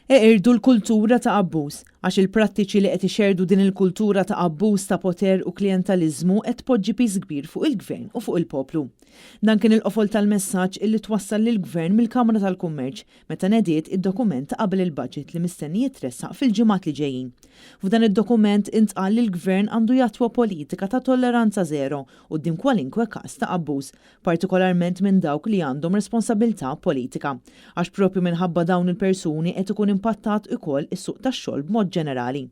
Eqirdu l-kultura ta' abbuż, għax il-prattiċi li qed ixerrdu din il-kultura ta' abbuż ta' poter u klijentaliżmu qed tpoġġi piż kbir fuq il-Gvern u fuq il-poplu. Dan kien il-qofol tal-messaġġ illi twassal lill-Gvern mill-Kamra tal-Kummerċ meta nediet id-dokument ta' qabel il-budget li mistenni jitressaq fil-ġimgħat li ġejjin. F'dan id-dokument intqal li l-Gvern għandu jattwa politika ta' tolleranza żero quddiem kwalinkwe każ ta' abbuż partikolarment minn dawk li għandhom responsabbiltà politika, għax proprju minħabba dawn il-persuni qed ikun impattat ukoll is-suq tax-xogħol b'mod ġenerali.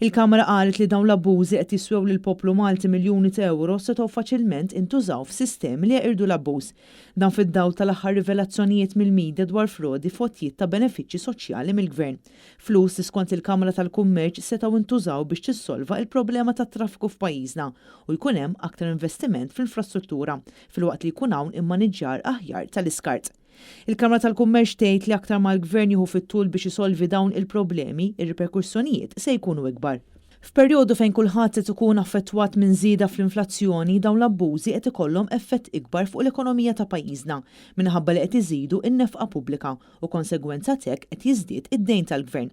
Il-Kamra qalet li dawn l-abbużi qed jiswew lill-poplu Malti miljuni ta' ewro setgħu faċilment intużaw f'sistemi li jeqirdu l-abbuż. Dan fid-dawl tal-aħħar rivelazzjonijiet mill-media dwar frodi f'għotjiet ta' benefiċċji soċjali mill-Gvern. Flus li skont il-Kamra tal-Kummerċ setgħu ntużaw biex tissolva il-problema tat-traffiku f'pajjiżna u jkun hemm aktar investiment fl-infrastruttura filwaqt li jkun hawn immaniġġjar aħjar tal-iskart. Il-Kamra tal-Kummerċ tgħid li aktar ma l-Gvern jieħu fit-tul biex isolvi dawn il-problemi, ir-riperkussjonijiet se jkunu ikbar. F'perjodu fejn kulħadd qed ikun affettwat minn żieda fl-inflazzjoni, dawn l-abbużi qed ikollhom effett ikbar fuq l-ekonomija ta' pajjiżna minħabba li qed iżidu n-nefqa pubblika u konsegwenza t'hekk qed jiżdied id-dejn tal-Gvern.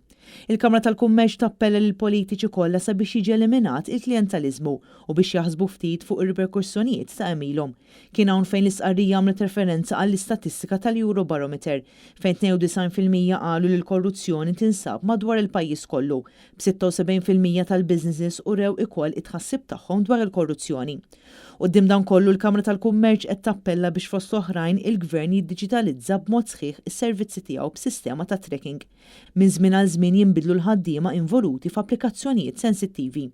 Il-Kamra tal-Kummerċ tappella lill-politiċi kollha sabiex jiġi eliminat il-klijentaliżmu u biex jaħsbu ftit fuq ir-riperkussjonijiet ta' għemilhom. Kien hawn fejn l-istqarrija għamlet referenza għall-istatistika tal-Eurobarometer fejn 92% qalu li l-korruzzjoni tinsab madwar il-pajjiż kollu, b'76% tal-businesses urew ukoll it-tħassib tagħhom dwar il-korruzzjoni. Quddiem dan kollu l-Kamra tal-Kummerċ qed tappella biex fost oħrajn il-Gvern jiddiġitalizza b'mod sħiħ is-servizzi tiegħu b'sistema ta' tracking. Minn żmien għal żmien jinbidlu l-ħaddiema involuti f'applikazzjonijiet sensittivi.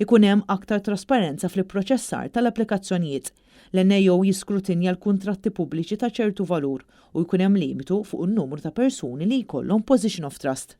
Ikun hemm aktar trasparenza fl-ipproċessar tal-applikazzjonijiet. L-NAO jiskrutinja l-kuntratti pubbliċi ta' ċertu valur u jkun hemm limitu fuq in-numru ta' persuni li jkollhom position of trust.